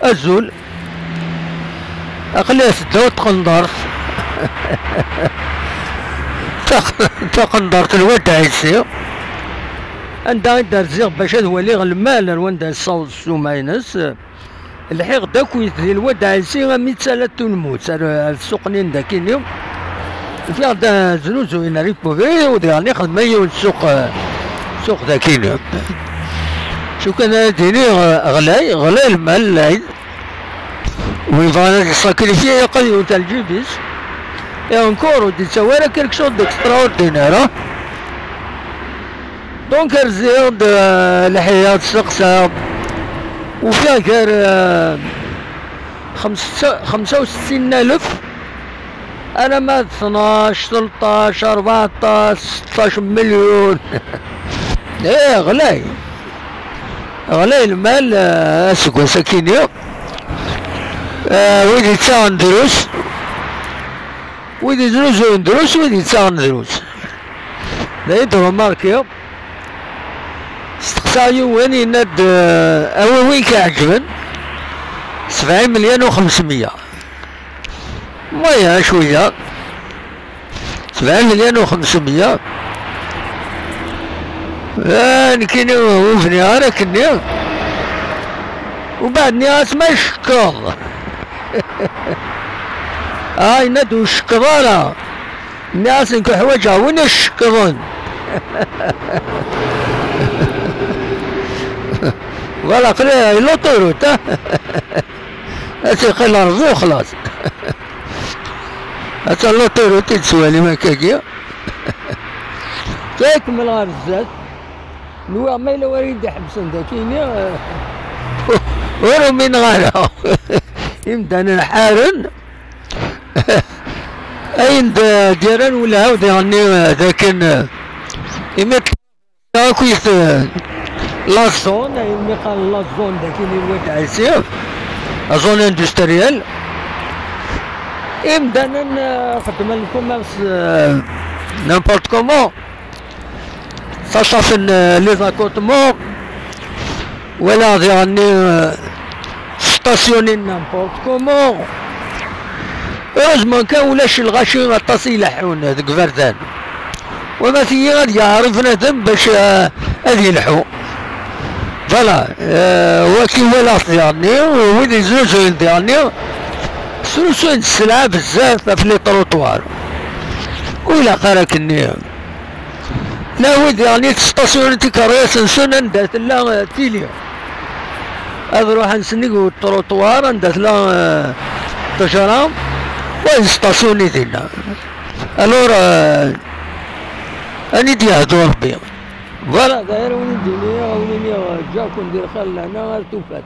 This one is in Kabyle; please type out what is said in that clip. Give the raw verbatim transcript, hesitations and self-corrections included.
Azul. Aql-i seddaw tqendart. Taq-, taqendart n Wad Ɛisi. Anda i d-rziɣ bac ad waliɣ lmal ar wanda yessaweḍ ssuma-ines. Lḥiɣ-d akkit di Lwad Ɛisi, ami ttala tulmut ar, ar ssuq-nni n dakini. Ufiɣ-d, ah, znuzuyen ar ipuvri, u diɣen ixdem yiwen ssuq, ah, ssuq dakini. Cu kan ara d-iniɣ, ah, ɣlay, ɣlay lmal, lɛid. Win yebɣan ad yessakrifi, yeqqel yewwet lǧib-is. Et encore, ur d-yettawi ara quelque chose d'extraordinaire, ah. Donc, rziɣ-d, euh, lḥiɣ, steqsaɣ. Ufiɣ gar, euh, xemsa, xemsa u settin alef alamma d tnac, tleṭṭac, rbeɛṭac, seṭṭac melyun. Eh, ɣlay. Ɣlay lmal, euh, aseggas akini. Euh, wid yettaɣen drus, wid yeznuzuyen drus, wid yettaɣen drus. D ayen d-remarkiɣ. Steqsaɣ yiwen, yenna-d, eh, awi win k-iɛeǧben, sebɛin melyun u xemsmya. Moyen cwiya. Sebɛin melyun u xemsmya. Ah, nekkini ur bniɣ ara akkenni. Ubeɛd nniɣ-as ma icekkeḍ. Ah, yenna-d ur cekkeḍ ara. Nniɣ-as nekk ḥwaǧeɣ win icekkḍen. Voilà, aql-i l'autoroute, ah. Ad tt-iqqil rẓi u xlaṣ. Atan l'autoroute i d-tettwalim akkagi. Tkemmel ɣer zdat. Nwiɣ ma yella wara i d-iḥebsen dakini, eh, ur umineɣ ara. Imdanen ḥaren. Ayen d-, d-yerran welha u diɣenni, eh, d akken, eh, imi akkit, eh, la zone, ayen mi qqaren la zone dakini n Wad Ɛisi, la zone industrielle. Imdanen, eh, xeddmen le commerce, eh, n'importe comment. Ttaṭṭafen, euh, les accotements, wala diɣenni, euh, stationner n'importe comment. Heureusement kan ulac lɣaci aṭas i ileḥḥun deg iberdan. Wama tigi ad yeɛri bnadem bac, euh, ad yelḥu. Voilà, euh, waki walaɣ-t diɣenni, wid yeznuzuyen diɣenni, srusuyen sselɛa bezzaf ɣef les trottoirs. Ur ilaq ara akkenni. La wid diɣen yettestasyunen tikeṛṛusin-nsen anda tella, eh, tili. Ad ruḥen sennig uṭruṭwar anda tella, eh, ṭṭejra, u ad yestasyuni dinna. Alors, eh, ad iyi-d-yehdu Ṛebbi. Voilà, d aya ara wen-d-iniɣ, a wen-iniɣ, eh, ǧǧiɣ-ken di lxir lehna ar tufat.